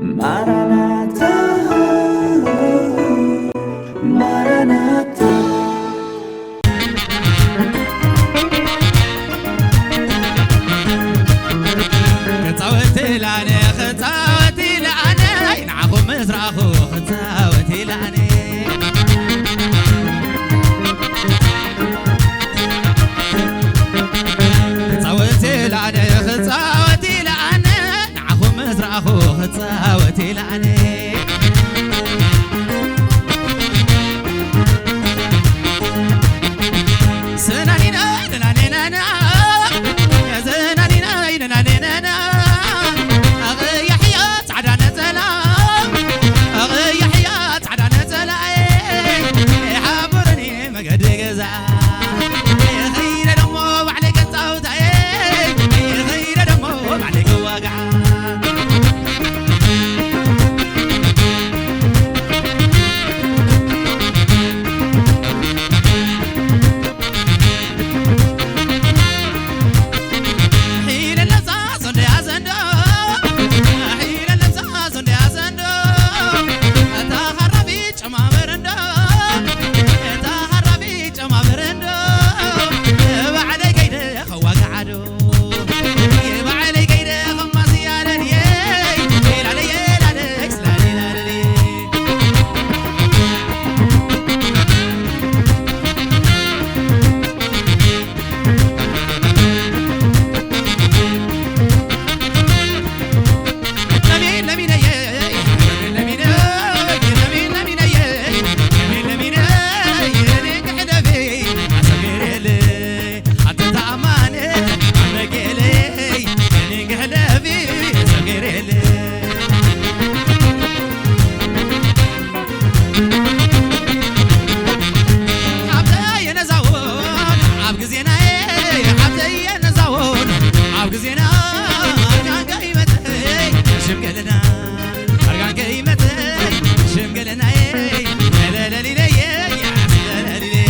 ማራናታ፣ ማራናታ። ክጻወት ኢለ ኣነ፣ ክጻወት ኢለ ኣነ፣ ንዓኹም ምስ ረኣኹ ክጻወት ኢለ ኣነ። ክጻወት ኢለ ኣነ፣ ክጻወት ኢለ ኣነ፣ ንዓኹም ምስ ረኣኹ ክጻወት ኢለ ኣነ። ሰናኒና፣ ነናኔናና፣ ሰናኒና፣ ነናኔናና፣ ኣቕያሕያ ጻዕዳ ነጸላ፣ ኣቕያሕያ ጻዕዳ ነጸላ፣ ሓብርኒ መገዲ ገዛ። ይኸይደ ደሞ ባዕለይ ከጻውታ፣ ይኸይደ ደሞ ባዕለይ ከዋግዓ። ሒለለዛ ዘንዶ፣ ሒለለዛ ዘንዶ፣ እታ ኸራፊ ጨማምር እንዶ፣ እታ ኸራፊ ጨማምር እንዶ፣ ባዕለይ ከይደ ኸዋግዓ ዶ፣ ባዕለይ ከይደ ኸማስ ያለልየ፣ ላለየ ላለክስ ላለየ ላለየ። ሓብተየ ነዛውን ኣብ ግዜናየ፣ ሓብተየ ነዛውን ኣብ ግዜና፣ ኣርጋን ከይመጸይ ሽምግልና፣ ኣርጋን ከይመጸይ ሽምግልናየ፣ ለለሊለየ፣ ለለሊለየ።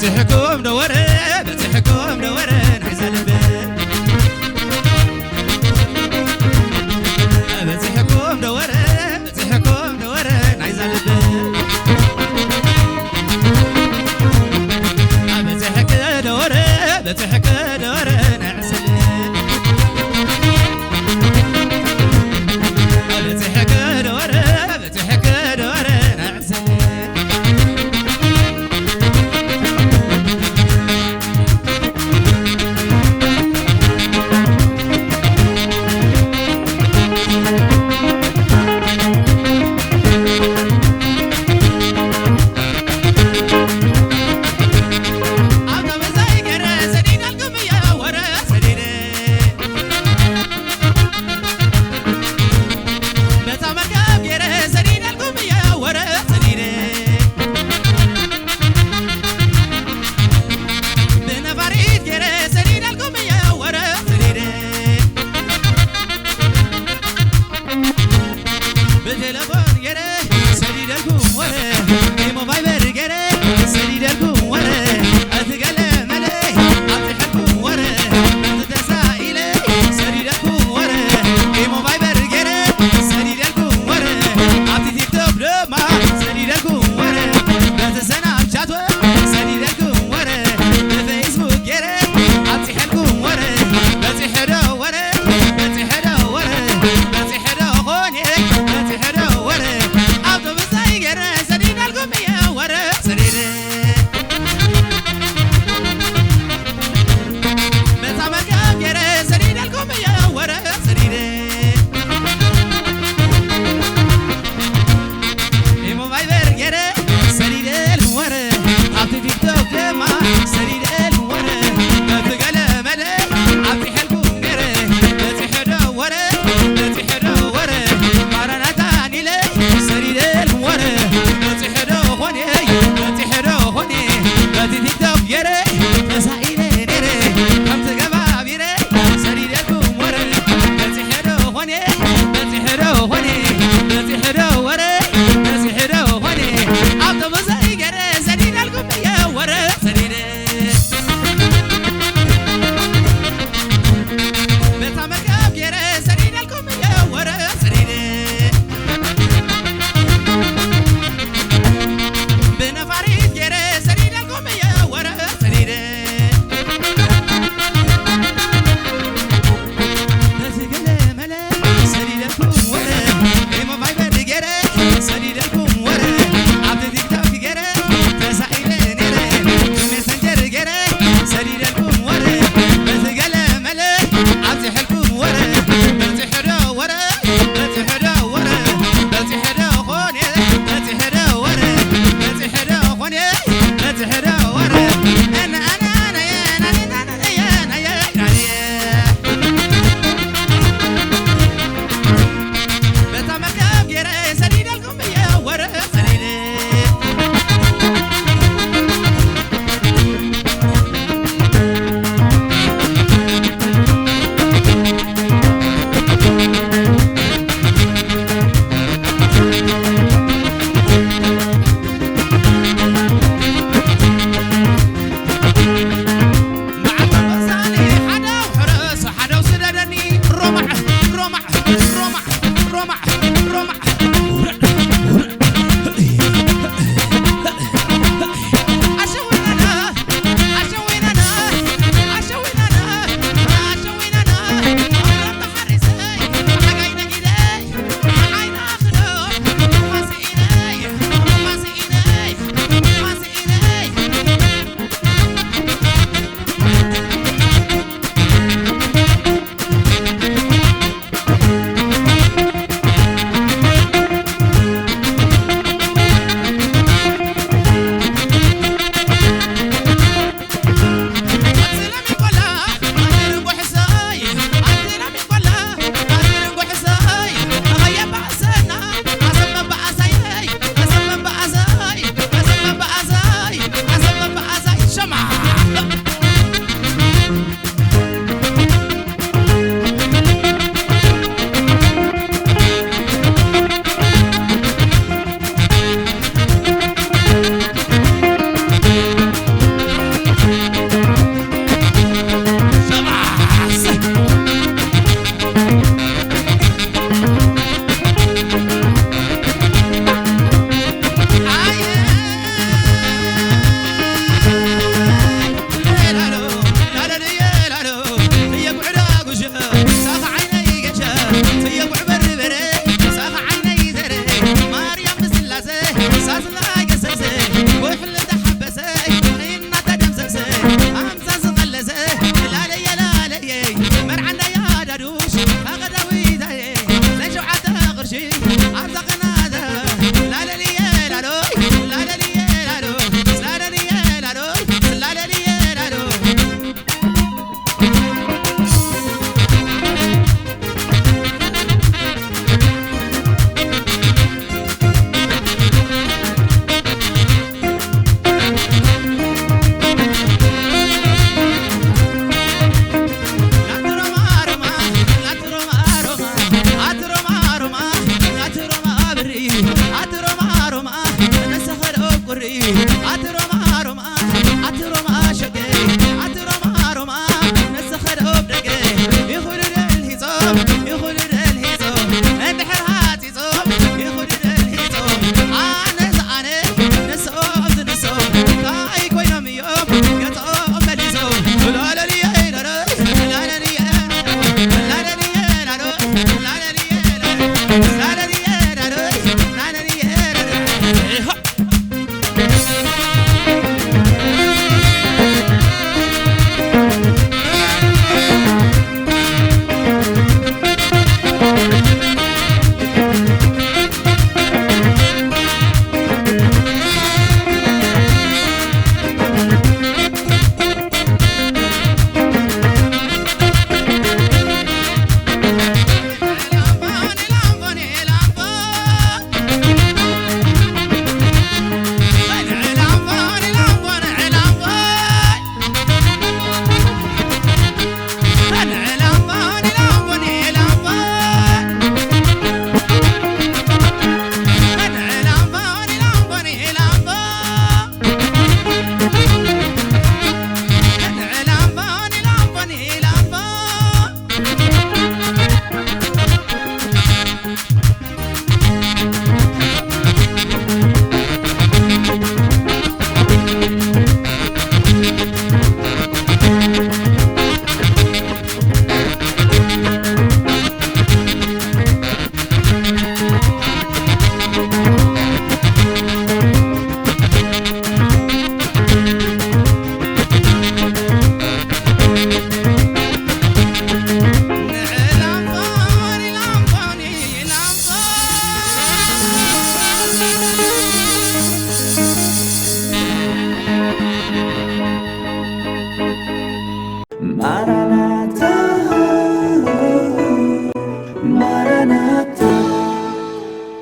በጺሕኩም ዶ ወረ፣ በጺሕኩም ዶ ወረ ናይዛ ልበይ? በጺሕኩም ዶ ወረ፣ በጺሕኩም ዶ ወረ ናይዛ ልበይ? በጺሕክ ዶ ወረ፣ በጺሕክ ዶ ወረ ናይ ዕስለ? በጺሕክ ዶ ወረ፣ በጺሕክ ዶ ወረ ናይ ዕስለ? ብቴሌፎን ገይረ ሰዲደልኩም ወረ፣ ኢሞ ቫይበር ገይረ ሰዲደልኩም ወረ፣ እቲ ገለ መለ ኣብዝሐልኩም ወረ፣ በቲ ተሳኢለ ሰዲደልኩም ወረ፣ ኢሞ ቫይበር ገይረ ሰዲደልኩም ወረ፣ ኣብቲ ቲክቶክ ድማ ሰዲደልኩም ወረ፣ በቲ ሰናፕቻት ወረ ሰዲደልኩም ወረ፣ ብፌስቡክ ገይረ ኣብዝሐልኩም ወረ፣ በጺሐ ዶ ወረ፣ በጺሐ ዶ ወረ፣ በጺሐ ዶ ኾነ፣ በጺሐ ዶ ወረ፣ ኣውቶቡስ ኣይገረ ሰዲደልኩም እየ ወረ፣ ሰዲደ። በታ መርከብ ገይረ ሰዲደልኩም እየ ወረ፣ ሰዲደ። ኢሞ ቫይበር ገይረ ሰዲደልኩም ወረ፣ ኣብቲ ቲክቶክ ድማ ሰዲደልኩም ወረ፣ በቲ ገለ መለ ኣብዝሐልኩም ገይረ፣ በጺሐ ዶ ወረ፣ በጺሐ ዶ ወረ፣ ማራናታ ኢለ ሰዲደልኩም ወረ፣ በጺሐ ዶ ኾነ፣ በጺሐ ዶ ኾነ፣ በቲ ቲክቶክ ገይረ ተሳኢለ ነይረ፣ ከምቲ ገባቢረ ሰዲደልኩም ወረ፣ በጺሐ ዶ ኾነ፣ በጺሐ ዶ ኾነ፣ በጺሐ ዶ ወረ፣ በጺሐ ዶ ኾነ፣ ኣውቶቡስ ኣይገረ ሰዲደልኩም እየ ወረ፣ ሰዲደ። በታ መርከብ ገይረ ሰዲደልኩም እየ ወረ፣ ሰዲደ። ብነፋሪት ገይረ ሰዲደልኩም እየ ወረ፣ ሰዲደ። በቲ ገለ መለ ሰዲደልኩም ወረ፣ ኢሞ ቫይበር ገይረ ሰዲደልኩም ወረ፣ ኣብቲ ቲክቶክ ገይረ ተሳኢለ ነይረ፣ ብሜሰንጀር ገይረ ሰዲደልኩም ወረ፣ በቲ ገለ መለ ኣብዝሐልኩም ወረ፣ በጺሐ ዶ ወረ፣ በጺሐ ዶ ወረ፣ በጺሐ ዶ ኾነ፣ በጺሐ ዶ ወረ፣ በጺሐ ዶ ኾነ፣ በጺሐ ዶ ወረ፣ ኣነ፣ ኣነ፣ ኣነ፣ ኣነ፣ ኣነ፣ ኣነ፣ ኣነ፣ ኣነ፣ ኣነ። በታ መርከብ ገይረ ሰዲደልኩም እየ ወረ ሰዲደ። መዓልቲ መሳሊ ሓደው ሕረስ፣ ሓደው ስደደኒ። ሮማዕ፣ ሮማዕ፣ ሮማዕ፣ ሮማዕ፣ ሮማዕ።